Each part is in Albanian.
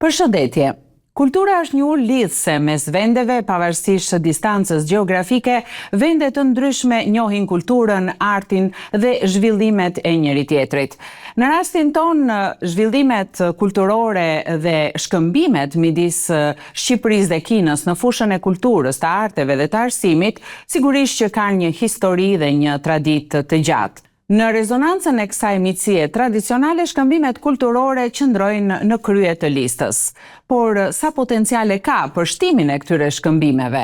Përshëndetje! Kultura është një urë lidhëse mes vendeve, pavarësisht distancës gjeografike, vende të ndryshme njohin kulturën, artin dhe zhvillimet e njëri-tjetrit. Në rastin tonë, zhvillimet kulturore dhe shkëmbimet midis Shqipërisë dhe Kinës në fushën e kulturës, të arteve dhe të arsimit, sigurisht që kanë një histori dhe një traditë të gjatë. Në rezonancën e kësaj miqësie tradicionale shkëmbimet kulturore qëndrojnë në krye të listës. Por sa potenciale ka për shtimin e këtyre shkëmbimeve?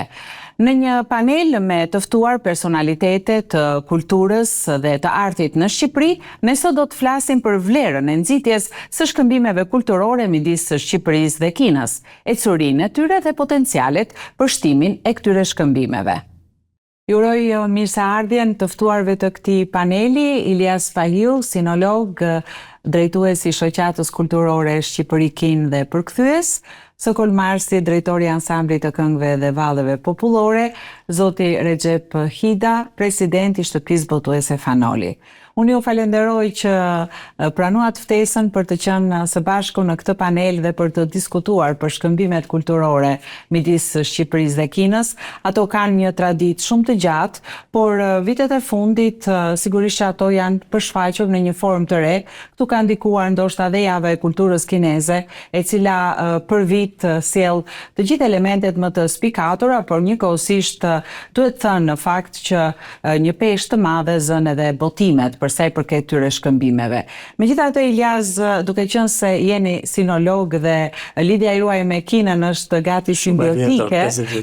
Në një panel me të ftuar personalitete të kulturës dhe të artit në Shqipëri, ne sot do të flasim për vlerën e nxitjes së shkëmbimeve kulturore midis Shqipërisë dhe Kinës, ecurinë e tyre dhe potencialet për shtimin e këtyre shkëmbimeve. Ju uroj mirëseardhjen të ftuarve të këtij paneli, Iliaz Spahiu, sinolog, drejtues i Shoqatës Kulturore Shqipëri-Kinë dhe përkthyes, Sokol Marsi, drejtor i Ansamblit të Këngëve dhe Valleve Popullore, zoti Rexhep Hida, president i Shtëpisë Botuese Fan Noli. Unë ju falenderoj që pranuat ftesën për të qenë së bashku në këtë panel dhe për të diskutuar për shkëmbimet kulturore midis Shqipërisë dhe Kinës. Ato kanë një traditë shumë të gjatë, por vitet e fundit sigurisht që ato janë përshfaqur në një formë të re. Këtu ka ndikuar ndoshta dhe Java e Kulturës Kineze, e cila për vit sjell të gjithë elementet më të spikatura, por njëkohësisht duhet thënë në fakt që Një peshë të madhe zënë edhe botimet për sa i përket këtyre shkëmbimeve. Megjithatë Iliaz, duke qenë se jeni sinolog dhe lidhja juaj me Kinën është gati simbiotike,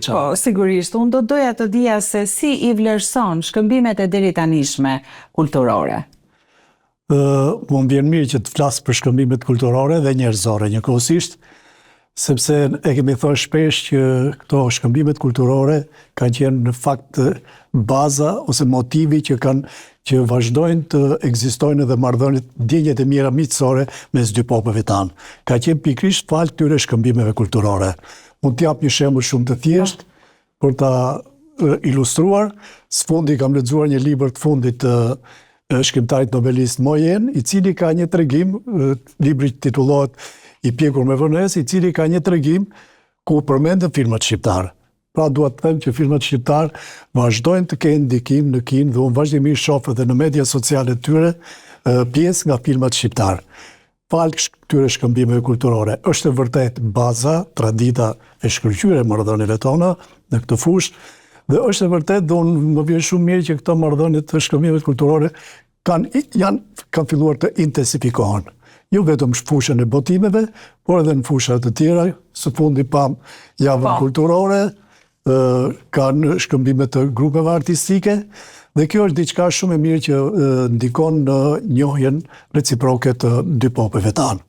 po sigurisht, unë do doja të dija se si i vlerëson shkëmbimet e deritanishme kulturore. Mua më vjen mirë që të flas për shkëmbimet kulturore dhe njerëzore njëkohësisht, sepse e kemi thënë shpesh që këto shkëmbimet kulturore kanë qenë në fakt baza ose motivi që kanë që vazhdojnë të ekzistojnë edhe marrëdhëniet ndjenjat e mira miqësore mes dy popujve tanë. Ka qenë pikërisht falë këtyre shkëmbimeve kulturore. Mund të jap një shembull shumë të thjeshtë për ta ilustruar. Së fundi kam lexuar një libër të fundit të shkrimtarit nobelist Mo Yan, i cili ka një tregim, libri titullohet I pjekur me vonesë, i cili ka një tregim ku përmenden filmat shqiptarë. Pra dua të them që filmat shqiptarë vazhdojnë të kenë ndikim në Kinë dhe unë vazhdimisht shoh edhe në media sociale të tyre pjesë nga filmat shqiptarë. Falë këtyre shkëmbimeve kulturore, është e vërtetë baza, tradita e shkëlqyer e marrëdhënieve tona në këtë fushë dhe është e vërtetë dhe unë më vjen shumë mirë që këto marrëdhënie të shkëmbimeve kulturore kanë janë kanë filluar të intensifikohen. Jo vetëm në fushën e botimeve, por edhe në fusha të tjera, së fundi pamë javën po. kulturore, kanë shkëmbime të grupeve artistike dhe kjo është diçka shumë e mirë që ndikon në njohjen reciproke të dy popujve tanë.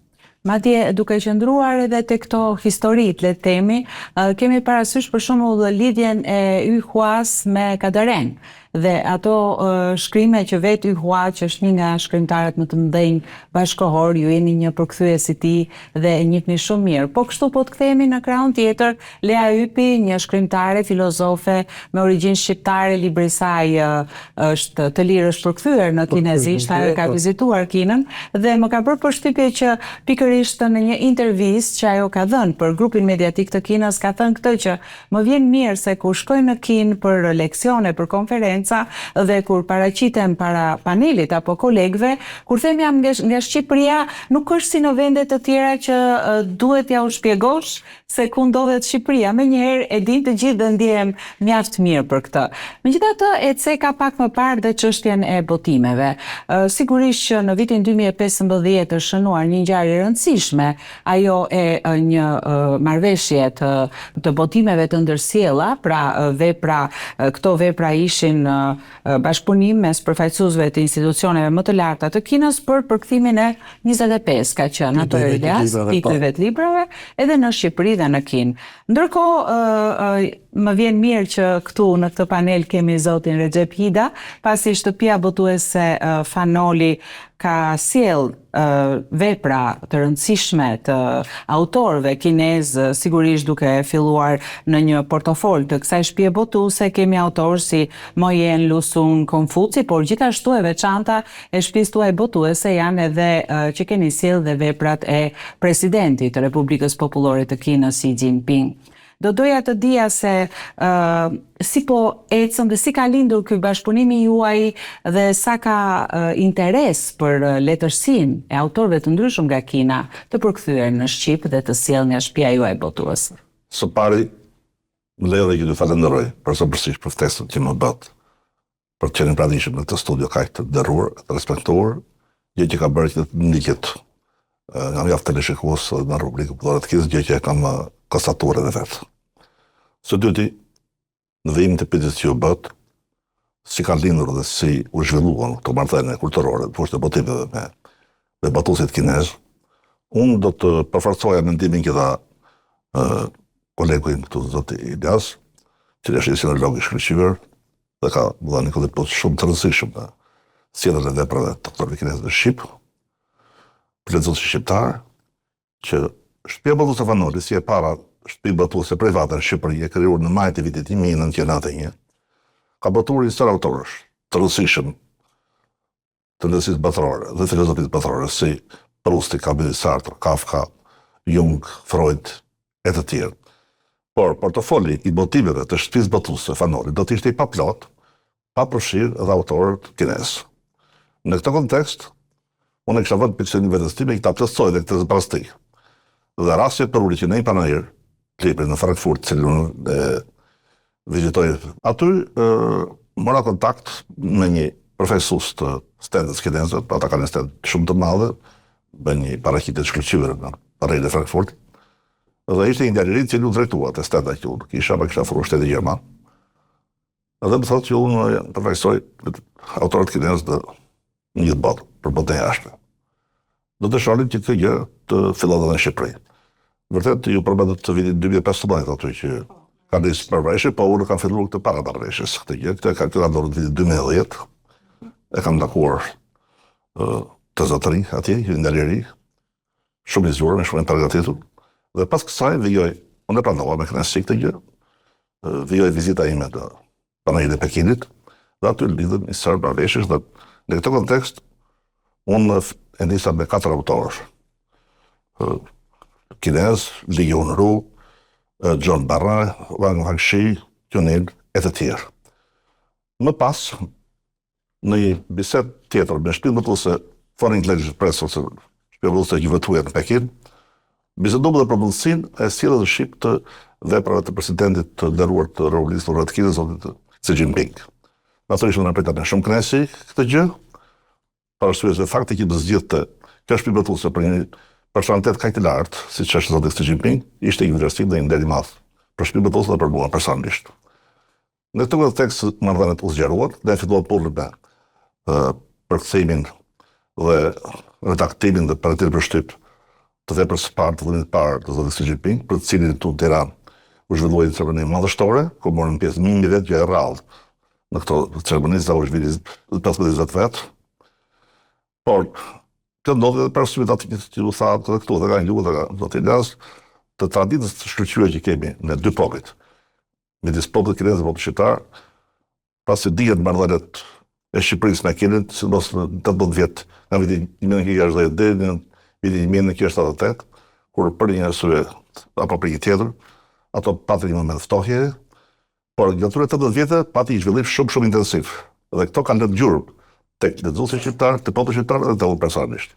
Madje duke qëndruar edhe te këto historitë, le të themi, kemi parasysh për shembull lidhjen e Yu Huas me Kadaren dhe ato shkrime që vetë Yu Hua, që është një nga shkrimtarët më të mëdhenj bashkëkohorë, ju jeni një përkthyes i tij dhe e njihni shumë mirë. Po kështu po të kthehemi në krahun tjetër, Lea Ypi, një shkrimtare, filozofe me origjinë shqiptare, libri i saj është Të lirë është përkthyer në kinezisht, ajo e ka vizituar Kinën dhe më ka bërë përshtypje që pikërisht në një intervistë që ajo ka dhënë për grupin mediatik të Kinës ka thënë këtë që më vjen mirë se kur shkoj në Kinë për leksione, për konferenca dhe kur paraqitem para panelit apo kolegëve, kur them jam nga Shqipëria, nuk është si në vende të tjera që duhet t'jua shpjegosh se ku ndodhet Shqipëria, menjëherë e dinë të gjithë dhe ndjehem mjaft mirë për këtë. Megjithatë, e ceka pak më parë dhe çështjen e botimeve. Sigurisht që në vitin 2015 është shënuar një ngjarje e rëndësishme, ajo e një marrëveshje të të botimeve të ndërsjella, pra vepra, këto vepra ishin bashkëpunim mes përfaqësuesve të institucioneve më të larta të Kinës për përkthimin e 25 ka qenë ato Elias, titujve të librave, edhe në Shqipëri dhe në Kinë. Ndërkohë, Më vjen mirë që këtu në këtë panel kemi zotin Rexhep Hida, pasi shtëpia botuese Fan Noli ka sjellë vepra të rëndësishme të autorëve kinezë, sigurisht duke filluar në një portofol të kësaj shtëpie botuese kemi autorë si Mo Yen, Lu Xun, Konfuci, por gjithashtu e veçanta e shtëpisë tuaj botuese janë edhe që keni sjellë dhe veprat e presidentit të Republikës Popullore të Kinës Xi Jinping. Do doja të dija se si po ecën dhe si ka lindur ky bashkëpunimi juaj dhe sa ka interes për letërsinë e autorëve të ndryshëm nga Kina të përkthyer në shqip dhe të sjellë nga shtëpia juaj botuese. Së pari, më lejoni që t'ju falënderoj përzemërsisht për ftesën që më bëtë për të qenë i pranishëm në këtë studio kaq të nderuar, të respektuar, gjë që ka bërë që të ndiqet nga mjaft teleshikues në Republikën Popullore të Kinës, gjë që e kam konstatuar edhe vetë. Së dyti, në vijim të pyetjes që ju bëtë, si ka lindur dhe si u zhvilluan këto marrëdhënie kulturore në fushën e botimeve me me botuesit kinezë, unë do të përforcoja mendimin që dha kolegu im këtu, zoti Iljaz, që është një sinolog i shkëlqyer, dhe ka dhënë një kontribut shumë të rëndësishëm në sjelljen e veprave të autorëve kinezë në shqip, për lexuesin shqiptar, që shtëpia botuese Fan Noli, si e para shtëpi botuese private në Shqipëri, e krijuar në maj të vitit 1991, ka botuar një sërë autorësh të rëndësishëm të letërsisë botërore dhe filozofisë botërore, si Prusti, Camus, Sartre, Kafka, Jung, Freud e të tjerë. Por portofoli i botimeve të shtëpisë botuese Fan Noli do të ishte i paplotë pa përfshirë edhe autorët kinezë. Në këtë kontekst, unë e kisha vënë pikësynim vetes time që ta plotësoj dhe këtë zbrazëti. Dhe rasti e pruri që në një panair libri në Frankfurt, të cilin unë e vizitoj aty, mora kontakt me një përfaqësues të stendës kineze, pra ata kanë një stendë shumë të madhe, bën një paraqitje të shkëlqyer në panairin e Frankfurtit. Dhe ishte një djalë i ri i cili u drejtua te stenda që unë kisha, më kishte ofruar shteti gjerman. Dhe më thotë që unë përfaqësoj autorët kinezë në në gjithë botën, për botën e jashtme. Do të dëshironim që kjo gjë të fillonte në Shqipëri. Vërtet ju përmendët të vitit 2015 aty që ka nisë marrëveshje, po unë kam filluar këtë para marrëveshjes këtë gjë, këtë ka këtë ndodhur në vitin 2010. E kam takuar të zotëri atje, që një i ri, shumë i zgjuar, shumë i përgatitur. Dhe pas kësaj vijoi, unë e pranova me kënaqësi këtë gjë. Vijoi vizita ime në panairin e Pekinit dhe aty lidhëm një sërë marrëveshjesh dhe në këtë kontekst unë e nisa me katër autorë. Kinez, Li Yunru, John Barra, Wang Huangxi, Qun e të tjerë. Më pas, në një bisedë tjetër me shtëpinë botuese Foreign Language Press ose shtëpinë botuese që vetuar në Pekin, biseduam edhe për mundësinë e sjelljes në shqip të veprave të presidentit të nderuar të Republikës Popullore të Kinës, zotit Xi Jinping. Natyrisht unë e prita me shumë kënaqësi këtë gjë, për arsye se fakti që të zgjidhte kjo shtëpi botuese për një personalitet kaq të lartë, siç është zoti Xi Jinping, ishte një vlerësim dhe një nder i madh për shtëpinë botuese dhe për mua personalisht. Në këtë kontekst marrëdhëniet u zgjeruan dhe filluam punën me përkthimin dhe redaktimin dhe përgatitjen për shtyp të veprës së parë të vëllimit të parë të zotit Xi Jinping, për të cilin këtu në Tiranë u zhvillua një ceremoni madhështore, ku morën pjesë 1000 vetë gjë e rrallë në këto ceremoni, sa u zhvilli 15-20 vetë. Por, kjo ndodhi edhe për arsye të atij që u tha edhe këtu dhe nga ju dhe nga zoti Iljaz, të traditës të shkëlqyer që kemi në dy popujt, midis popullit kinez dhe popullit shqiptar, pasi dihet marrëdhëniet e Shqipërisë me Kinën, sidomos në 18 vjet, nga viti 1960 deri në vitin 1978, kur për një arsye apo për një tjetër, ato patën një moment ftohje, por gjatë atyre 18 vjetëve pati një zhvillim shumë shumë intensiv. Dhe këto kanë lënë gjurmë tek lexuesi shqiptar, te populli shqiptar dhe te unë personalisht.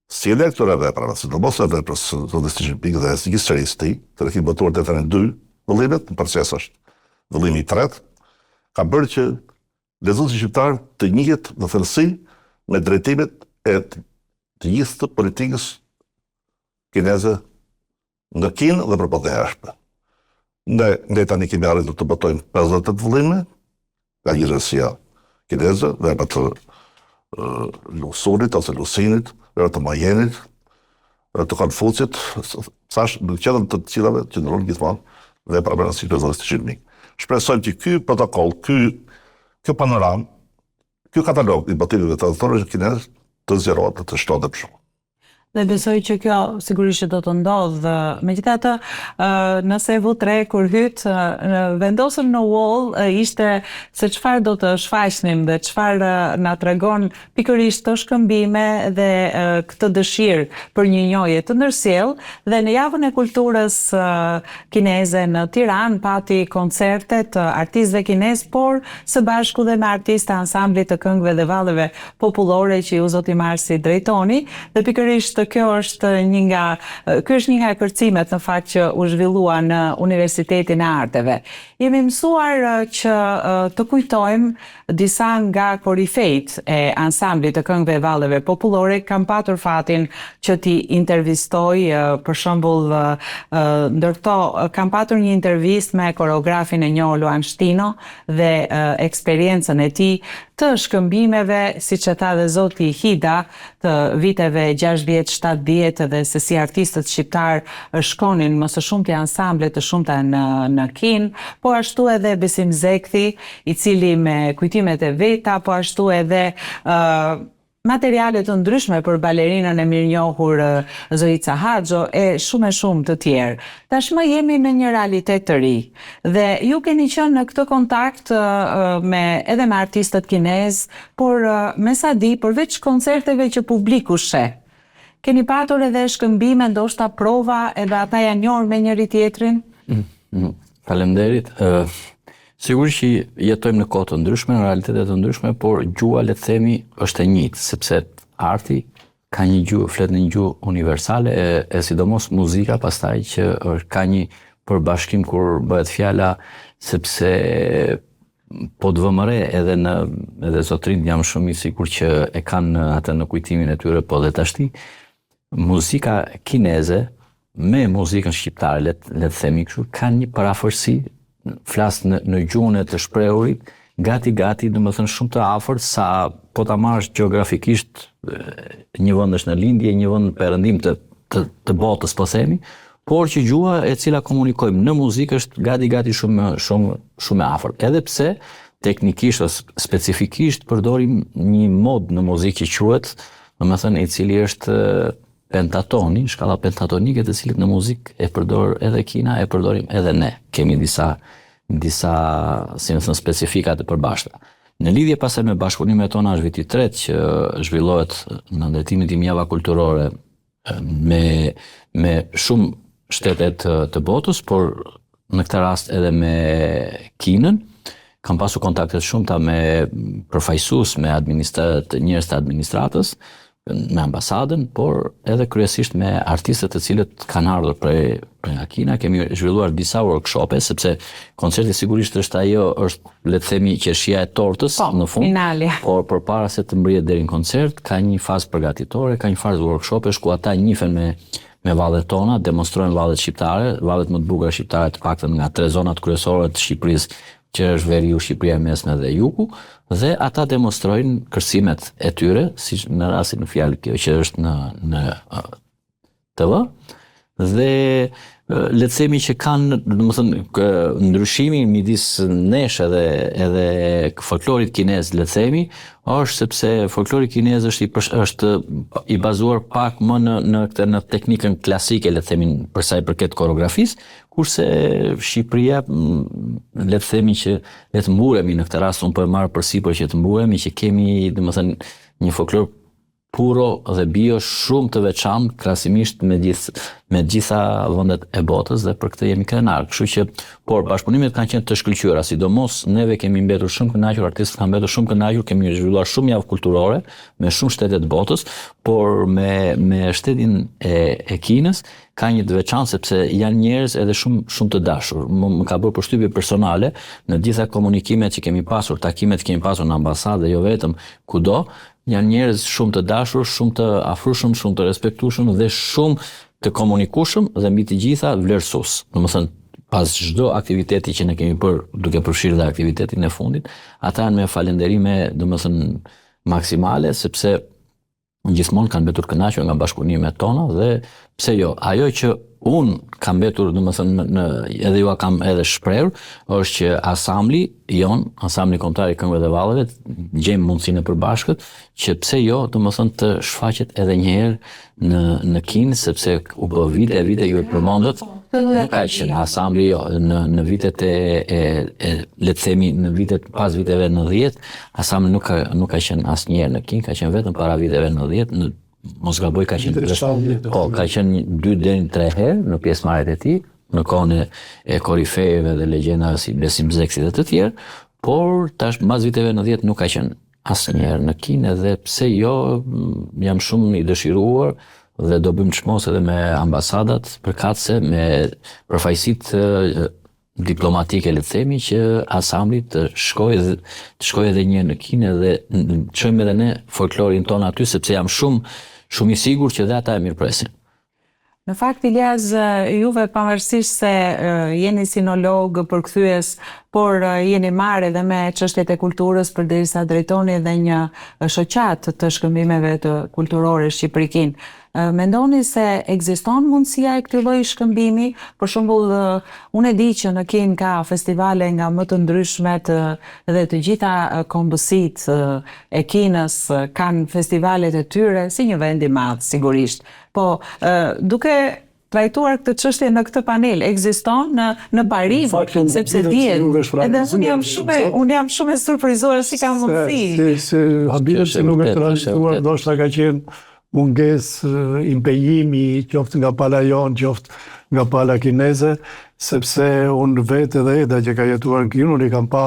Sjellja e këtyre veprave, sidomos e veprës së zotit Xi Jinping dhe e gjithë serisë së tij, të kemi botuar deri tani dy vëllimet, në proces është vëllimi i tretë, ka bërë që lexuesi shqiptar të njihet në thellësi me drejtimet e të gjithë të politikës kineze në Kinë dhe për botën e jashtme. Ne ne tani kemi arritur të botojmë 58 vëllime nga letërsia kineze, vepra të Lu Sunit ose Lu Sinit, vepra të Mo Yenit, të Konfucit, thash në qendër të të cilave qëndron gjithmonë. Vepra më e rëndësishme e zotit Xi Jinping. Shpresojmë që ky protokoll, ky kjo panoramë, ky katalog i botimeve të autorëve kinezë të zgjerohet dhe të shtohet më shumë. Dhe besoj që kjo sigurisht që do të ndodhë. Megjithatë, nëse e vutë re kur hytë, vendosur në wall ishte se çfarë do të shfaqnim dhe çfarë na tregon pikërisht këto shkëmbime dhe këtë dëshirë për një njohje të ndërsjellë dhe në javën e kulturës kineze në Tiranë pati koncerte të artistëve kinezë, por së bashku dhe me artistë të ansamblit të këngëve dhe valleve popullore që ju zoti Marsi drejtoni dhe pikërisht kjo është një nga ky është një nga kërcimet në fakt që u zhvillua në Universitetin e Arteve. Jemi mësuar që të kujtojmë Disa nga korifejtë e ansamblit të këngëve e valleve popullore kam patur fatin që t'i intervistoj, për shembull ndër to kam patur një intervistë me koreografin e njohur Luan Shtino dhe eksperiencën e tij të shkëmbimeve, siç e tha dhe zoti Hida, të viteve 60, 70 dhe se si artistët shqiptarë shkonin më së shumti ansamble të shumta në në Kinë, po ashtu edhe Besim Zekthi, i cili me kujtimet e veta, po ashtu edhe materiale të ndryshme për balerinën e mirënjohur Zoica Haxho e shumë e shumë të tjerë. Tashmë jemi në një realitet të ri dhe ju keni qenë në këtë kontakt me edhe me artistët kinezë, por me sa di përveç koncerteve që publiku sheh, keni patur edhe shkëmbime, ndoshta prova edhe ata janë njohur me njëri-tjetrin? Mm, faleminderit. Sigurisht që jetojmë në kohë të ndryshme, në realitete të ndryshme, por gjuha le të themi është e njëjtë, sepse arti ka një gjuhë, flet në një gjuhë universale e, e sidomos muzika pastaj që është, ka një përbashkim kur bëhet fjala sepse po të vëmë re edhe në edhe zotërinjtë jam shumë i sigurt që e kanë atë në kujtimin e tyre po dhe tashti muzika kineze me muzikën shqiptare, le, le të themi kështu, kanë një përafërsi, flas në, në gjuhën e të shprehurit, gati gati, domethënë shumë të afërt sa po ta marrësh gjeografikisht një vend është në lindje, një vend në perëndim të të, të botës, po themi, por që gjuha e cila komunikojmë në muzikë është gati gati shumë shumë shumë e afërt. Edhe pse teknikisht ose specifikisht përdorim një mod në muzikë që quhet, domethënë i cili është pentatoni, shkalla pentatonike të cilët në muzikë e përdor edhe Kina, e përdorim edhe ne. Kemi disa disa, si me thënë, specifika të përbashkëta. Në lidhje pastaj me bashkëpunimet tona është viti i tretë që zhvillohet në drejtimin tim java kulturore me me shumë shtete të, të botës, por në këtë rast edhe me Kinën. Kam pasur kontakte të shumta me përfaqësues, me administrat, njerëz të administratës, me ambasadën, por edhe kryesisht me artistët të cilët kanë ardhur prej prej nga Kina, kemi zhvilluar disa workshope sepse koncerti sigurisht është ajo është le të themi qershia e tortës po, në fund. Finalja. Por përpara se të mbërrihet deri në koncert, ka një fazë përgatitore, ka një fazë workshopesh ku ata njihen me me vallet tona, demonstrojnë vallet shqiptare, vallet më të bukura shqiptare të paktën nga tre zonat kryesore të Shqipërisë, që është veriu, Shqipëria e Mesme dhe jugu, dhe ata demonstrojnë kërcimet e tyre, si në rastin në fjalë kjo që është në në TV, dhe le të themi që kanë, domethënë, ndryshimi midis nesh edhe edhe folklorit kinez, le të themi, është sepse folklori kinez është i përsh, është i bazuar pak më në në këtë në teknikën klasike, le të themi, për sa i përket koreografisë, kurse Shqipëria le të themi që le të mburemi në këtë rast, unë po e marr përsipër që të mburemi që kemi, domethënë, një folklor puro dhe bio shumë të veçantë krahasimisht me gjithë me gjitha vendet e botës dhe për këtë jemi krenar. Kështu që por bashkëpunimet kanë qenë të shkëlqyera, sidomos neve kemi mbetur shumë kënaqur, artistët kanë mbetur shumë kënaqur, kemi zhvilluar shumë javë kulturore me shumë shtete të botës, por me me shtetin e e Kinës ka një të veçantë sepse janë njerëz edhe shumë shumë të dashur. Më, më ka bërë përshtypje personale në gjitha komunikimet që kemi pasur, takimet që kemi pasur në ambasadë dhe jo vetëm, kudo, Janë njerëz shumë të dashur, shumë të afrueshëm, shumë të respektueshëm dhe shumë të komunikueshëm dhe mbi të gjitha vlerësues. Domethënë, pas çdo aktiviteti që ne kemi bërë, duke përfshirë dhe aktivitetin e fundit, ata janë me falënderime, domethënë, maksimale, sepse Gjithmonë kanë mbetur kënaqur nga bashkëpunimet tona dhe pse jo, ajo që unë kam mbetur, domethënë në edhe jua kam edhe shprehur, është që ansambli jonë, ansambli kombëtar i këngëve dhe valleve, gjejmë mundësinë e përbashkët që pse jo, domethënë të shfaqet edhe një herë në në Kinë, sepse u bë vite e vite ju e përmendët, nuk ka qenë ansambli jo, në në vitet e e, e le të themi në vitet pas viteve 90, ansambli nuk ka nuk ka qenë asnjëherë në Kinë, ka qenë vetëm para viteve 90, në mos gaboj ka qenë po, ka qenë 2 deri në 3 herë në pjesëmarrjet e tij, në kohën e, e korifejeve dhe legjendave si Besim Zekthi dhe të tjerë, por tash mbas viteve 90 nuk ka qenë asnjëherë në Kinë dhe pse jo jam shumë i dëshiruar dhe do bëjmë çmos edhe me ambasadat përkatëse, me përfaqësitë diplomatike le të themi që ansambli të shkojë dhe të shkojë edhe një në Kinë dhe të çojmë edhe ne folklorin tonë aty sepse jam shumë shumë i sigurt që dhe ata e mirëpresin. Në fakt Iljaz, juve pavarësisht se jeni sinolog, përkthyes, por jeni marrë edhe me çështjet e kulturës përderisa drejtoni edhe një shoqatë të shkëmbimeve të kulturore Shqipëri-Kinë. Mendoni se ekziston mundësia e këtij lloji shkëmbimi? Për shembull, unë e di që në Kinë ka festivale nga më të ndryshmet dhe të gjitha kombësitë e Kinës kanë festivalet e tyre, si një vend i madh sigurisht. Po, duke trajtuar këtë çështje në këtë panel, ekziston në në parim, sepse dihet. Edhe unë jam shumë unë jam shumë e surprizuar si ka mundësi. Se se habitem se nuk është realizuar, ndoshta ka qenë mungesë impenjimi qoftë nga pala jonë, qoftë nga pala kineze, sepse unë vetë edhe Eda që ka jetuar në Kinë, unë i kam pa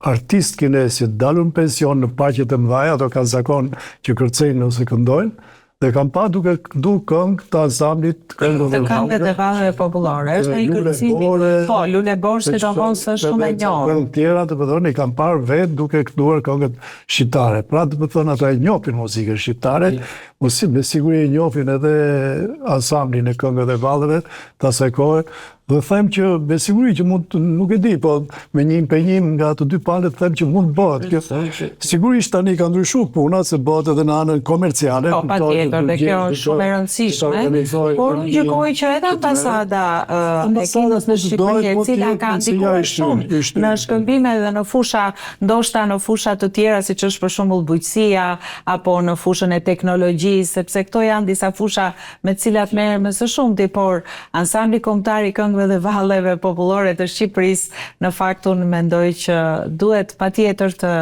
artistë kinezë që dalun në pension në parqet e mëdha, ato kanë zakon që kërcejnë ose këndojnë, dhe kam pa duke këndu këngë të ansamblit këngëve dhe këngëve dhe valleve popullore. Është një kërcim. Po, Lule Borë sidomos është shumë e njohur. Këngë tjera, domethënë, i kam parë vetë duke kënduar këngët shqiptare. Pra, domethënë, ata e njohin muzikën shqiptare, ose me siguri e njohin edhe ansamblin e këngëve dhe valleve të asaj kohe, Dhe them që me siguri që mund të, nuk e di, po me një impenjim nga të dy palët them që mund të bëhet. Kjo sigurisht tani ka ndryshuar puna se bëhet edhe në anën komerciale. Po, patjetër, dhe kjo është shumë e rëndësishme. Por unë gjykoj që edhe ambasada e Kinës në Shqipëri, e cila ka ndikuar shumë në shkëmbime dhe në fusha, ndoshta në fusha të tjera, siç është për shembull bujqësia apo në fushën e teknologjisë, sepse këto janë disa fusha me të cilat merrem më së shumti, por Ansambli Kombëtar i Këngëve dhe Valleve Popullore të Shqipërisë, në fakt unë mendoj që duhet patjetër të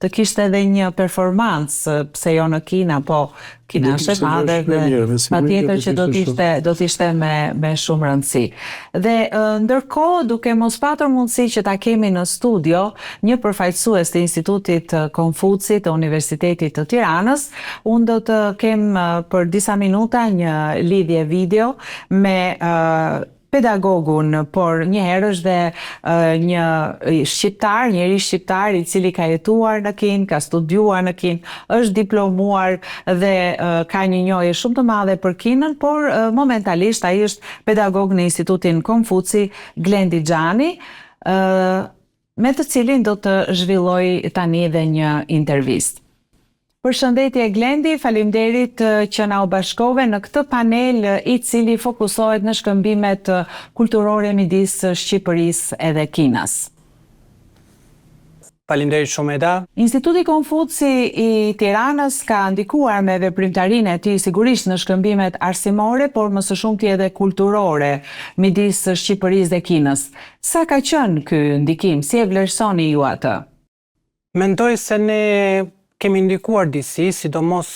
të kishte edhe një performancë, pse jo në Kinë apo Kina është e madhe dhe patjetër që do të ishte do të ishte me me shumë rëndësi. Dhe ndërkohë duke mos patur mundësi që ta kemi në studio një përfaqësues të Institutit Konfuci të Universitetit të Tiranës, Unë do të kem për disa minuta një lidhje video me pedagogun, por njëherësh dhe një shqiptar, njeri shqiptar i cili ka jetuar në Kinë, ka studiuar në Kinë, është diplomuar dhe ka një njohje shumë të madhe për Kinën, por momentalisht ai është pedagog në Institutin Konfuci, Glendi Xhani, me të cilin do të zhvilloj tani dhe një intervistë. Përshëndetje Glendi, faleminderit që na u bashkove në këtë panel i cili fokusohet në shkëmbimet kulturore midis Shqipërisë edhe Kinës. Faleminderit shumë Eda. Instituti Konfuci i Tiranës ka ndikuar me veprimtarinë e tij sigurisht në shkëmbimet arsimore, por më së shumti edhe kulturore midis Shqipërisë dhe Kinës. Sa ka qenë ky ndikim, si e vlerësoni ju atë? Mendoj se ne kemi ndikuar disi, sidomos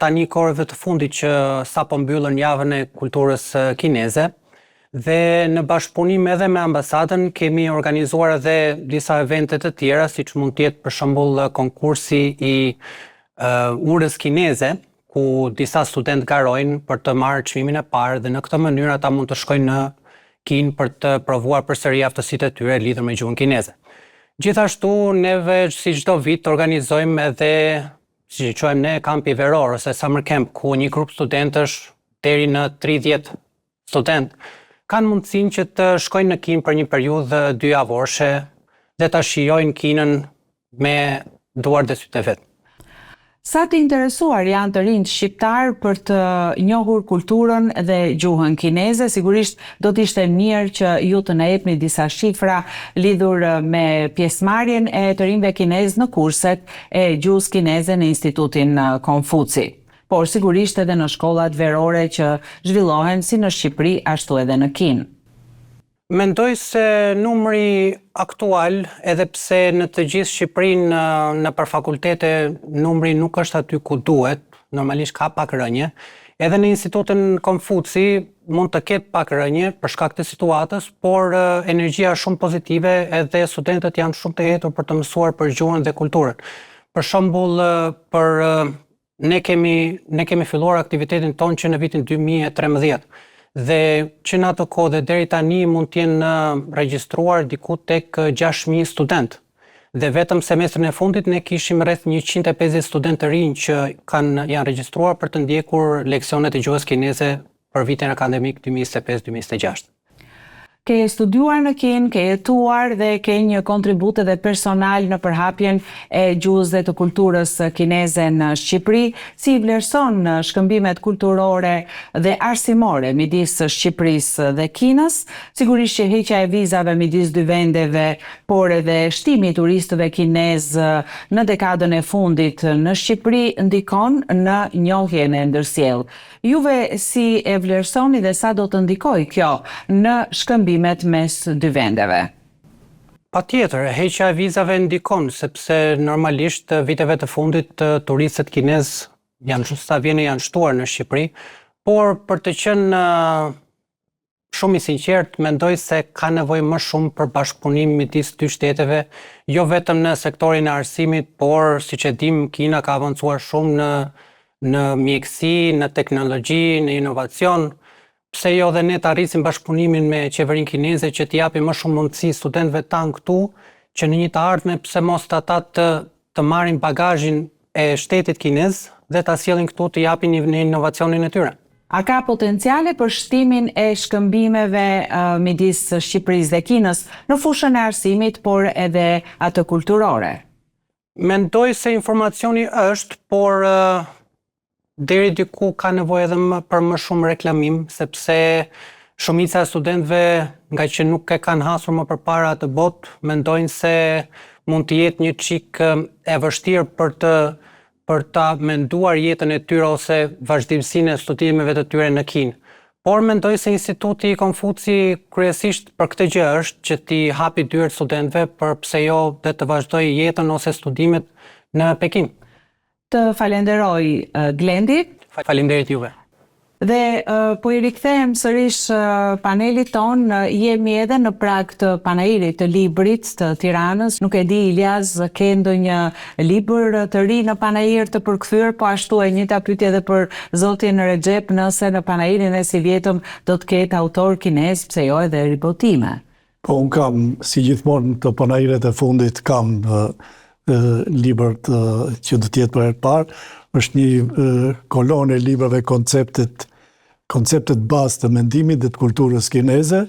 tani kohëve të fundit që sapo mbyllën javën e kulturës kineze dhe në bashkëpunim edhe me ambasadën kemi organizuar edhe disa evente të tjera, siç mund të jetë për shembull konkursi i urës kineze, ku disa studentë garojnë për të marrë çmimin e parë dhe në këtë mënyrë ata mund të shkojnë në Kinë për të provuar përsëri aftësitë e tyre lidhur me gjuhën kineze. Gjithashtu, neve si çdo vit organizojmë edhe, siç e quajmë ne, kampi veror ose summer camp, ku një grup studentësh deri në 30 studentë kanë mundësinë që të shkojnë në Kinë për një periudhë dy javorshe dhe ta shijojnë Kinën me duart dhe sytë e vet. Sa të interesuar janë të rinjtë shqiptarë për të njohur kulturën dhe gjuhën kineze? Sigurisht do të ishte mirë që ju të na jepni disa shifra lidhur me pjesëmarrjen e të rinjve kinezë në kurset e gjuhës kineze në Institutin Konfuci, por sigurisht edhe në shkollat verore që zhvillohen si në Shqipëri ashtu edhe në Kinë. Mendoj se numri aktual, edhe pse në të gjithë Shqipërinë nëpër fakultete numri nuk është aty ku duhet, normalisht ka pak rënie, edhe në Institutin Konfuci mund të ketë pak rënie për shkak të situatës, por energjia është shumë pozitive edhe studentët janë shumë të etur për të mësuar për gjuhën dhe kulturën. Për shembull, për Ne kemi ne kemi filluar aktivitetin tonë që në vitin 2013 dhe që në atë kohë dhe deri tani mund të jenë regjistruar diku tek 6000 studentë. Dhe vetëm semestrin e fundit ne kishim rreth 150 studentë të rinj që kanë janë regjistruar për të ndjekur leksionet e gjuhës kineze për vitin akademik 2025-2026. Ke studiuar në Kinë, ke jetuar dhe ke një kontribut edhe personal në përhapjen e gjuhës dhe të kulturës kineze në Shqipëri. Si i vlerëson shkëmbimet kulturore dhe arsimore midis Shqipërisë dhe Kinës? Sigurisht që heqja e vizave midis dy vendeve, por edhe shtimi i turistëve kinezë në dekadën e fundit në Shqipëri ndikon në njohjen e ndërsjellë. Juve si e vlerësoni dhe sa do të ndikojë kjo në shkëmbimet mes dy vendeve? Patjetër, heqja e vizave ndikon, sepse normalisht viteve të fundit turistët kinezë janë sa vjen e janë shtuar në Shqipëri, por për të qenë Shumë i sinqertë, mendoj se ka nevojë më shumë për bashkëpunim midis dy shteteve, jo vetëm në sektorin e arsimit, por siç e dimë Kina ka avancuar shumë në në mjekësi, në teknologji, në inovacion. Pse jo dhe ne ta rrisim bashkëpunimin me qeverinë kineze që t'i japim më shumë mundësi studentëve tanë këtu, që në një të ardhme pse mos ata të të marrin bagazhin e shtetit kinez dhe ta sjellin këtu të japin në inovacionin e tyre. A ka potenciale për shtimin e shkëmbimeve midis Shqipërisë dhe Kinës në fushën e arsimit, por edhe atë kulturore? Mendoj se informacioni është, por deri diku ka nevojë edhe më, për më shumë reklamim, sepse shumica e studentëve nga që nuk e kanë hasur më përpara atë botë, mendojnë se mund të jetë një çik e vështirë për të për ta menduar jetën e tyre ose vazhdimësinë e studimeve të tyre në Kinë. Por mendoj se Instituti Konfuci kryesisht për këtë gjë është që t'i hapi dyert studentëve për pse jo dhe të vazhdojë jetën ose studimet në Pekin. Të falenderoj Glendi. Faleminderit juve. Dhe po i rikthehem sërish panelit tonë, jemi edhe në prag të panairit të librit të Tiranës. Nuk e di Iljaz, ke ndonjë libër të ri në panair të përkthyer, po ashtu e njëjta pyetje edhe për zotin Rexhep, nëse në panairin e sivjetëm do të ketë autorë kinezë, pse jo edhe ribotime. Po unë kam, si gjithmonë në këto panairet e fundit, kam libër të, që do të jetë për herë të parë, është një kolonë e librave konceptet konceptet bazë të mendimit dhe të kulturës kineze,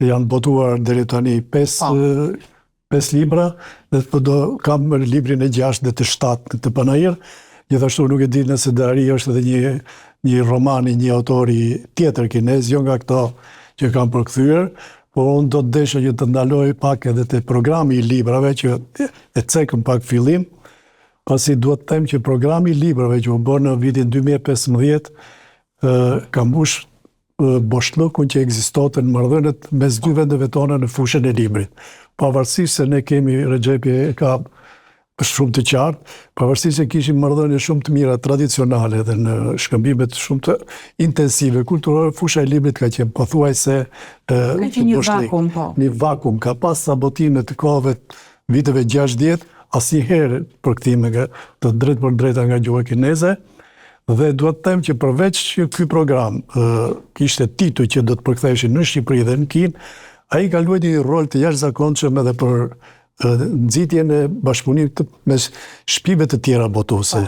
janë botuar deri tani 5 5 libra dhe po do kam librin e 6 dhe të 7 në këtë panair. Gjithashtu nuk e di nëse do arrijë është edhe një një roman i një autori tjetër kinez, jo nga këto që kam përkthyer, por unë do të desha që të ndaloj pak edhe te programi i librave që e cekëm pak fillim, pasi duhet të them që programi i librave që u bë në vitin 2015 ka mbush boshllëkun që ekzistonte në marrëdhëniet mes dy vendeve tona në fushën e librit. Pavarësisht se ne kemi Rexhepi e ka shumë të qartë, pavarësisht se kishim marrëdhënie shumë të mira tradicionale dhe në shkëmbimet shumë të intensive kulturore, fusha e librit ka qenë pothuajse ka qenë një vakum, po. Një vakum, ka pas sa botime të kohëve viteve 60, asnjëherë përkthime nga të drejtpërdrejta nga gjuha kineze, Dhe duhet të them që përveç që ky program kishte tituj që do të përktheheshin në Shqipëri dhe në Kinë, ai ka luajtur një rol të jashtëzakonshëm edhe për nxitjen e bashkëpunimit mes shtëpive të tjera botuese.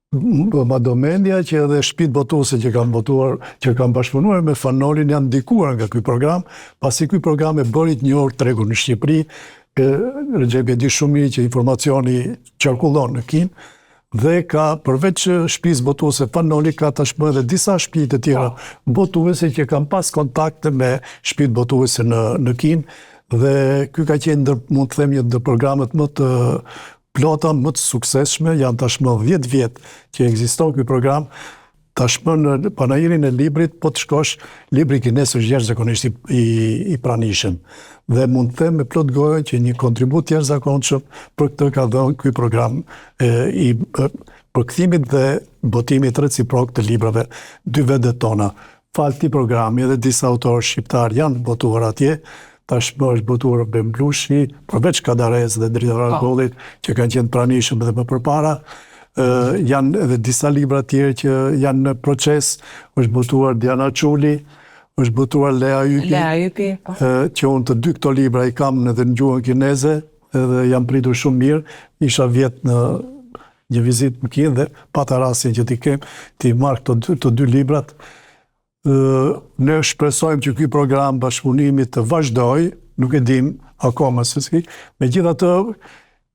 Po. Ma do mendja që edhe shtëpitë botuese që kanë botuar, që kanë bashkëpunuar me Fan Nolin janë ndikuar nga ky program, pasi ky program e bëri të njohur tregun në Shqipëri, Rexhepi e di shumë mirë që informacioni qarkullon në Kinë, Dhe ka përveç shtëpisë botuese Fan Noli ka tashmë edhe disa shtëpi të tjera po. botuese që kanë pas kontakte me shtëpitë botuese në në Kinë dhe ky ka qenë ndër mund të them një ndër programet më të plota, më të suksesshme, janë tashmë 10 vjet që ekziston ky program. Tashmë në panairin e librit, po të shkosh, libri kinez është jashtëzakonisht i, i, i pranishëm. Dhe mund të them me plot gojën që një kontribut të jashtëzakonshëm për këtë ka dhënë ky program e, i e, përkthimit dhe botimit reciprok të librave dy vendet tona. Falë këtij programi edhe disa autorë shqiptarë janë botuar atje, tashmë është botuar Ben Blushi, përveç Kadaresë dhe Dritëro po. Agollit, që kanë qenë të pranishëm edhe më përpara, janë edhe disa libra tjerë që janë në proces, është botuar Diana Çuli, është botuar Lea Ypi, Lea Ypi, po. që unë të dy këto libra i kam edhe në gjuhën kineze, edhe jam pritur shumë mirë, isha vjet në një vizitë në Kinë dhe pata rastin që t'i kem, t'i marr këto dy, të dy librat. Ne shpresojmë që ky program bashkëpunimi të vazhdojë, nuk e dim akoma se si, megjithatë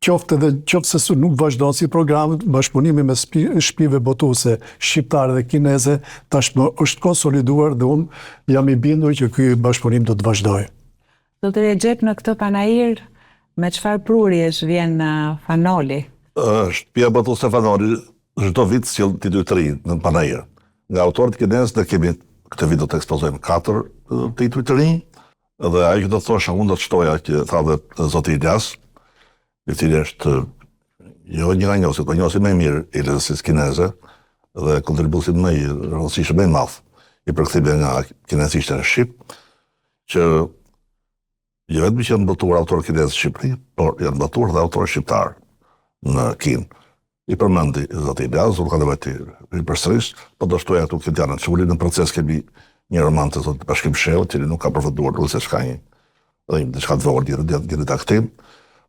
qoftë edhe qoftë se nuk vazhdon si program, bashkëpunimi mes shtëpive botuese shqiptare dhe kineze tashmë është konsoliduar dhe unë jam i bindur që ky bashkëpunim do të vazhdojë. Zoti Rexhep në këtë panair me çfarë prurjesh vjen Fan Noli? Shtëpia botuese Fan Noli çdo vit sjell tituj të rinj në panair. Nga autorët kinezë ne kemi këtë vit do të ekspozojmë 4 tituj të rinj dhe ajo që do të thosha unë do të shtoja që tha dhe zoti Ilyas, i cili është jo një nga njohësit, por njohësi më i mirë i letërsisë kineze dhe kontribuesi më i rëndësishëm më i madh i përkthimit nga kinezishtja në shqip, që jo vetëm që janë botuar autorë kinezë në Shqipëri, por janë botuar dhe autorë shqiptarë në Kinë. I përmendi zoti Ilyas, nuk ka nevojë t'i ripërsëris, po do shtoja këtu këtë Diana Çuli, në proces kemi një roman të zotit Bashkim Shehu, i cili nuk ka përfunduar, nuk se çka një dhe një diçka të vogël një, një redaktim,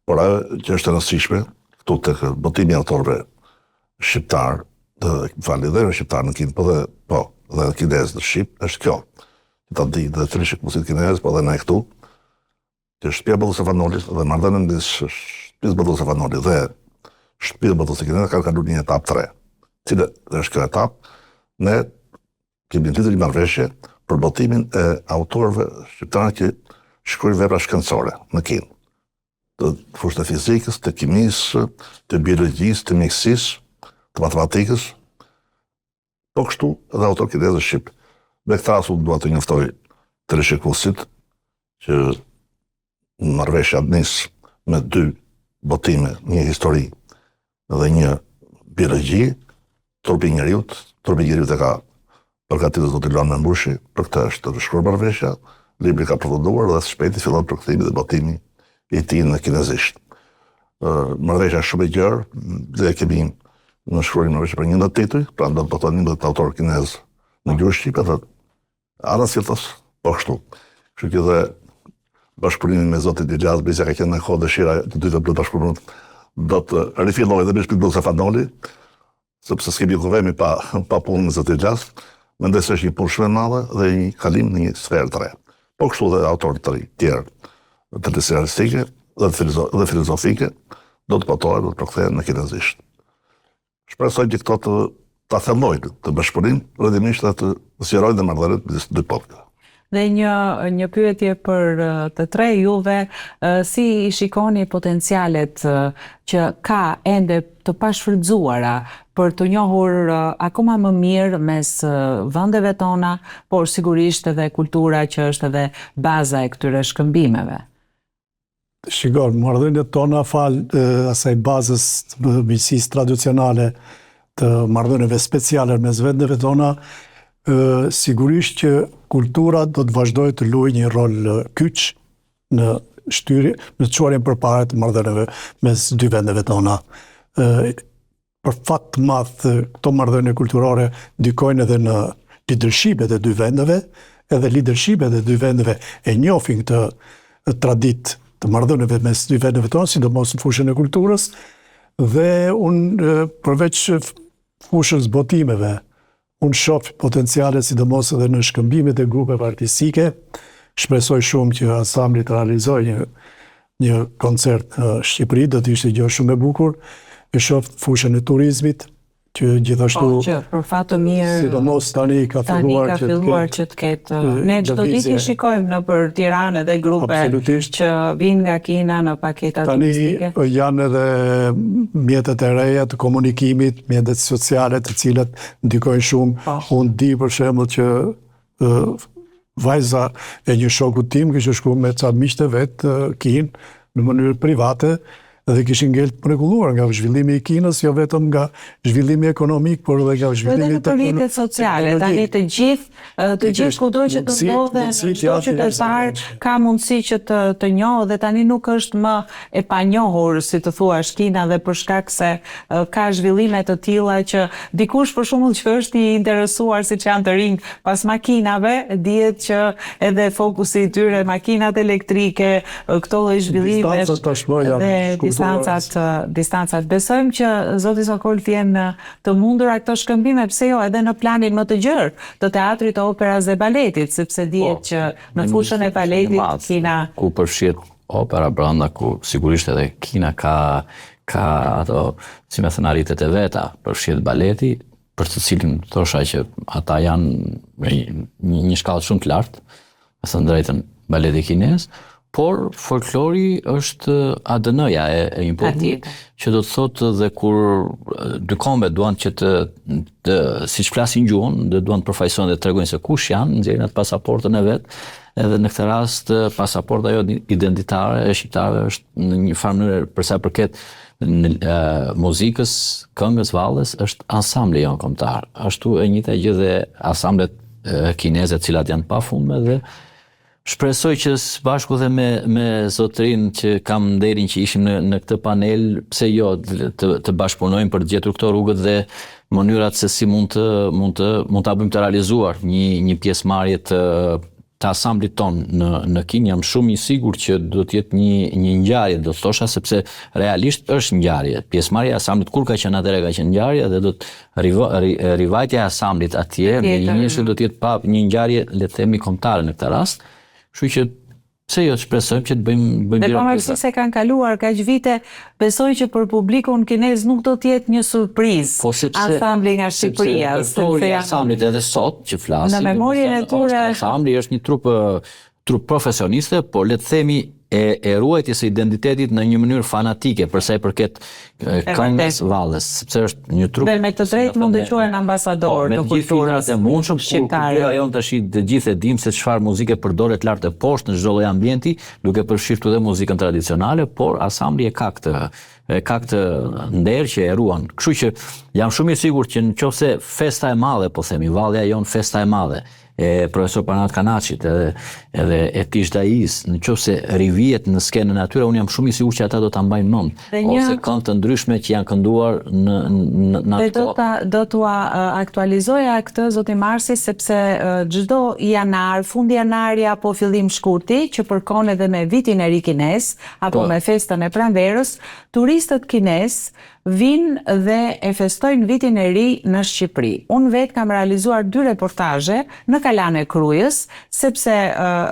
por ajo që është e rëndësishme këtu tek botimi i autorëve shqiptar, të falni dhe shqiptar në Kinë, po dhe po, dhe kinez në shqip, është kjo. Ta di dhe teleshikuesit kinezë, po dhe ne këtu, që shtëpia botuese Fan Noli dhe marrëdhënia midis shtëpisë botuese Fan Noli dhe shtëpisë botuese kineze kanë kaluar një etapë të re. Cila është kjo etapë? Ne kemi lidhur një marrëveshje për botimin e autorëve shqiptarë që shkruajnë vepra shkencore në Kinë. Të fushës të fizikës, të kimisë, të biologjisë, të mjekësisë, të matematikës, Po kështu edhe autorë kinezë shqip. Me këtë rast unë dua të njoftoj teleshikuesit që marrëveshja nis me dy botime, një histori dhe një biologji, trupi i njeriut, trupi i njeriut e ka përgatitur zoti Luan Membushi, për këtë është nënshkruar marrëveshja, libri ka përfunduar dhe së shpejti fillon përkthimi dhe botimi i tij në kinezisht. Marrëveshja është shumë e gjerë dhe kemi nënshkruar një marrëveshje për 11 tituj, pra do të botohen 11 autorë kinezë në gjuhën shqipe dhe anasjelltas po kështu. Kështu që dhe bashkëpunimi me zotin Ilyas Brisja ka qenë me kohë dëshira të dyve për bashkëpunim do të rifillojë dhe me shtëpinë botuese Fan Noli, sepse s'kemi ku vemi pa, pa punë me zotin Ilyas, mendoj se është një punë shumë e madhe dhe një kalim në një sferë të re. Po kështu dhe autorë të tjerë të letërsisë artistike dhe, filozo dhe filozofike do të botohen, do të përkthehen në kinezisht. Shpresoj që këto të ta thellojnë këtë bashkëpunim, rrjedhimisht dhe të zgjerojnë dhe marrëdhëniet midis dy popujve. Dhe një një pyetje për të tre juve, si i shikoni potencialet që ka ende të pashfrytëzuara për t'u njohur akoma më mirë mes vendeve tona, por sigurisht edhe kultura që është edhe baza e këtyre shkëmbimeve? Shiko, marrëdhëniet tona falë asaj bazës të miqësisë tradicionale të marrëdhënieve speciale mes vendeve tona, sigurisht që kultura do të vazhdojë të luajë një rol kyç në shtyrje, në çuarjen përpara të marrëdhënieve mes dy vendeve tona. Për fat të madh, këto marrëdhënie kulturore ndikojnë edhe në leadershipet e dy vendeve, edhe leadershipet e dy vendeve e njohin këtë traditë të marrëdhënieve mes dy vendeve tona, sidomos në fushën e kulturës, dhe unë përveç fushës botimeve, Unë shoh potenciale sidomos edhe në shkëmbimet e grupeve artistike. Shpresoj shumë që ansambli të realizojë një një koncert në Shqipëri, do të ishte gjë shumë e bukur. E shoh fushën e turizmit, që gjithashtu po, që për fat të mirë sidomos tani ka filluar që të filluar që të ketë ne çdo ditë i shikojmë nëpër Tiranë edhe grupe që vijnë nga Kina në paketa tani turistike. Tani janë edhe mjetet e reja të komunikimit, mjetet sociale të cilat ndikojnë shumë. Po. Unë di për shembull që vajza e një shoku tim kishte shku me ca miqtë e vet në Kinë në mënyrë private dhe kishin ngel të mrekulluar nga zhvillimi i Kinës, jo vetëm nga zhvillimi ekonomik, por edhe nga zhvillimi teknologjik. Edhe në rrjetet sociale, tani të gjithë, të gjithë kudo që të ndodhen, çdo qytetar ka mundësi që të të njohë dhe tani nuk është më e panjohur, si të thuash, Kina dhe për shkak se ka zhvillime të tilla që dikush për shembull që është i interesuar siç janë të rinjtë pas makinave, dihet që edhe fokusi i tyre makinat elektrike, këto lloj zhvillimesh Distancat tashmë janë dhe distancat, distancat. Besojmë që zoti Sokol të jenë të mundura këto shkëmbime, pse jo edhe në planin më të gjerë të teatrit të operas dhe baletit, sepse dihet po, që në fushën e baletit Kina ku përfshihet opera brenda ku sigurisht edhe Kina ka ka ato, si me thënë, arritjet e veta, përfshihet baleti, për të cilin thosha që ata janë në një, një shkallë shumë të lartë, me thënë drejtën, baleti kinez, por folklori është ADN-ja e, e një populli, që do të thotë dhe kur dy kombe duan që të, të siç flasin gjuhën, dhe duan të përfaqësojnë dhe të tregojnë se kush janë, nxjerrin atë pasaportën e vet, edhe në këtë rast pasaporta jo identitare e shqiptarëve është në një farë mënyre për sa përket në e, muzikës, këngës, valles është ansambli jonë kombëtar. Ashtu e njëjta gjë dhe ansamblet kineze të cilat janë pafundme dhe shpresoj që së bashku dhe me me zotërinë që kam nderin që ishim në në këtë panel, pse jo të të bashkëpunojmë për të gjetur këto rrugët dhe mënyrat se si mund të mund të mund ta bëjmë të realizuar një një pjesëmarrje të të ansamblit tonë në në Kinë jam shumë i sigurt që do të jetë një një ngjarje, do të thosha sepse realisht është ngjarje. Pjesëmarrja e ansamblit kur ka qenë atëherë ka qenë ngjarje dhe do të rivajtja e ansamblit atje në një njëshë do të jetë pa një ngjarje le të themi kombëtare në këtë rast. Kështu që pse jo të shpresojmë që të bëjmë bëjmë Dhe pavarësisht se kanë kaluar kaq vite, besoj që për publikun kinez nuk do të jetë një surprizë po, sepse, ansambli nga Shqipëria, sepse sepse janë ansamblit edhe sot që flasim. Në memorien e tyre ansambli është një trupë trupë profesioniste, por le të themi e, e ruajtjes së identitetit në një mënyrë fanatike për sa i përket këngës valles, sepse është një trupë Dhe me të drejtë mund të quhen ambasadorë po, të kulturës e mundshëm shqiptare. Kultura jonë tash të gjithë e dimë se çfarë muzike përdoret lart e poshtë në çdo lloj ambienti, duke përfshirë këtu dhe muzikën tradicionale, por ansambli e ka këtë e ka këtë nder që e ruan. Kështu që jam shumë i sigurt që në qoftë se festa e madhe, po themi, vallja jonë festa e madhe, e profesor Panajot Kanaçit edhe edhe e Tish Dajës, në qoftë se rivihet në skenën e atyre, unë jam shumë i sigurt që ata do ta mbajnë mend. Një... Ose këngë të ndryshme që janë kënduar në në në atë do ta do t'ua aktualizoja këtë zoti Marsi sepse çdo janar, fund janari apo fillim shkurti që përkon edhe me vitin e ri kinez apo po. me festën e pranverës, turistët kinezë Vijnë dhe e festojnë Vitin e Ri në Shqipëri. Unë vetë kam realizuar dy reportazhe në Kalanë e Krujës, sepse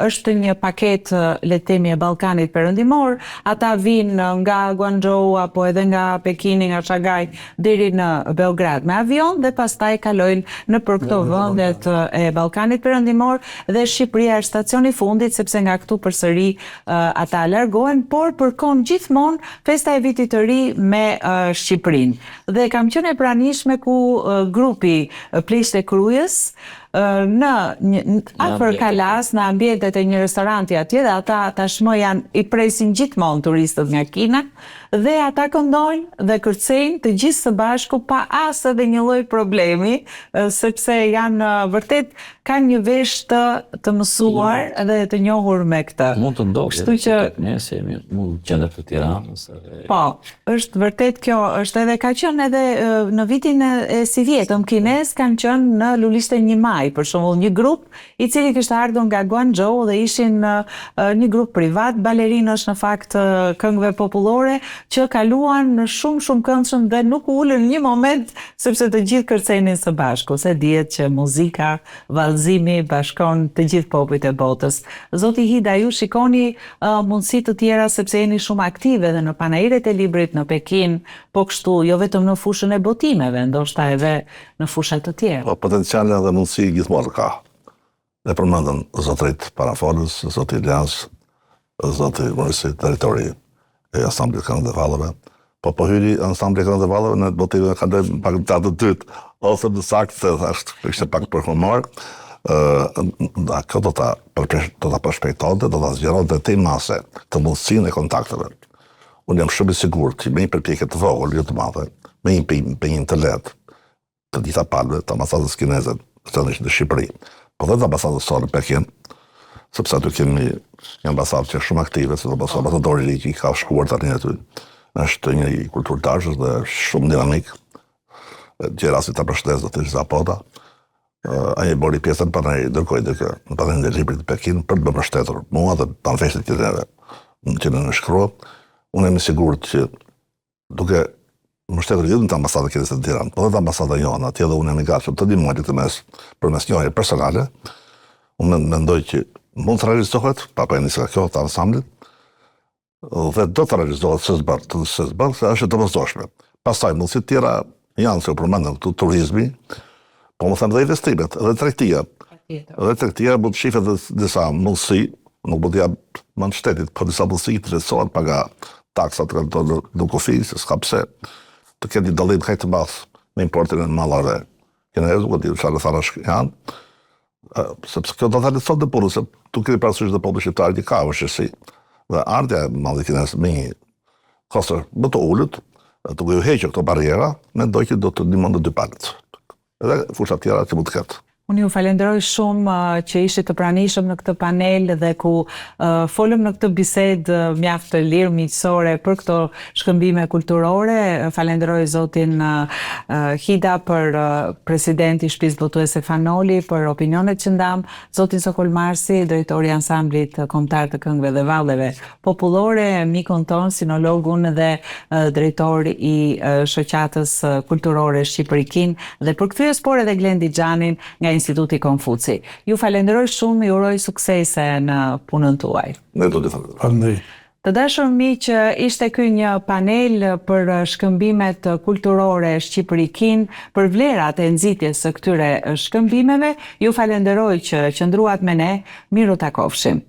është një paketë, le të themi, e Ballkanit Perëndimor, ata vijnë nga Guangzhou apo edhe nga Pekini, nga Shanghai deri në Beograd me avion dhe pastaj kalojnë nëpër këto vendet e Ballkanit Perëndimor dhe Shqipëria është stacioni i fundit sepse nga këtu përsëri ata largohen, por përkon gjithmonë Festa e Vitit të Ri me Shqipërinë. Dhe kam qenë e pranishme ku grupi Pleqtë e Krujës në një afër kalasë, në ambientet e një restoranti atje dhe ata tashmë janë i presin gjithmonë turistët nga Kina dhe ata këndojnë dhe kërcejnë të gjithë së bashku pa as edhe një lloj problemi, sepse janë vërtet kanë një vesh të të mësuar dhe të njohur me këtë. Mund të ndodhë. Kështu që ne se jemi mund në qendër të Tiranës edhe Po, është vërtet kjo, është edhe ka qenë edhe në vitin e sivjetëm kinezë kanë qenë në lulishten 1 maj. Shanghai, për shembull një grup i cili kishte ardhur nga Guangzhou dhe ishin një grup privat balerinësh në fakt këngëve popullore që kaluan shumë shumë këndshëm dhe nuk u ulën një moment sepse të gjithë kërcenin së bashku, se dihet që muzika, vallëzimi bashkon të gjithë popujt e botës. Zoti Hida, ju shikoni mundësi të tjera sepse jeni shumë aktiv edhe në panairet e librit në Pekin, po kështu jo vetëm në fushën e botimeve, ndoshta edhe në fusha të tjera. Po, potenciale dhe mundësi gjithmonë ka. E përmendën zotërit parafolës, zoti Iljaz, zoti Mursi, drejtori i ansamblit Këngë dhe Valleve. Po po hyri ansambli Këngë dhe Valleve në botime kalojmë pak në të dytë, ose më saktë se thashë, ishte pak për humor. Ë, kjo do ta do ta përshpejtonte, do ta zgjeronte tej mase të mundësinë e kontakteve. Unë jam shumë i sigurt që me një përpjekje të vogël, jo të madhe, me një impenjim të lehtë, të gjitha palëve, të ambasadës kineze, veçanërisht në Shqipëri, po dhe të ambasadës sonë në Pekin, sepse aty kemi një ambasadë që është shumë aktive, sidomos ambasadori i ri që ka shkuar tani aty, është një kulturdashës dhe shumë dinamik. Gjej rastin ta përshëndes zotin Zapota. Ai e bëri pjesën në panair, dërgoi dikë në panairin e librit në Pekin për të më mbështetur mua dhe pamfletet që neve që ne nënshkruam. Unë jam i sigurt që duke mbështetur jo vetëm të ambasada kineze në Tiranë, por edhe ambasada jonë atje dhe unë jam i gatshëm të ndihmoj këtë mes përmes njohje personale. Unë mendoj që mund të realizohet, pa pa nisur kjo të ansamblit, dhe do të realizohet se s'bën, të se s'bën, se është e domosdoshme. Pastaj mundësi të tjera janë se u përmendën këtu turizmi, po më them dhe investimet, edhe tregtia. Edhe tregtia mund të shifet dhe disa mundësi, nuk mund të jap mend shtetit, po disa mundësi të lehtësohen pak nga taksat nga këto në, në kufi, se s'ka pse të ketë një dallim kaq të madh me importin e mallrave. Kinezë, nuk e di çfarë rrethanash janë, sepse kjo do ta lehtësonte punën, se tu kemi parasysh dhe populli shqiptar që ka vështirësi. Dhe ardhja e mallit kinez me një kosto më të ulët, duke ju hequr këto barriera, mendoj që do të ndihmon të dy palët. Edhe fusha tjera që mund të ketë. Unë ju falenderoj shumë që ishit të pranishëm në këtë panel dhe ku folëm në këtë bisedë mjaft të lirë, miqësore për këto shkëmbime kulturore. Falenderoj zotin Hida për president i Shtëpisë Botuese Fan Noli për opinionet që ndamë, zotin Sokol Marsi, drejtor i Ansamblit Kombëtar të Këngëve dhe Valleve Popullore, mikun tonë, sinologun dhe drejtor i Shoqatës Kulturore Shqipëri-Kinë dhe përkthyes, por edhe Glendi Xhanin nga Instituti Konfuci. Ju falenderoj shumë, ju uroj suksese në punën tuaj. Ne do të falenderojmë. Faleminderit. Të dashur miq, ishte ky një panel për shkëmbimet kulturore Shqipëri-Kinë, për vlerat e nxitjes së këtyre shkëmbimeve. Ju falenderoj që qëndruat me ne. Mirutakofshim.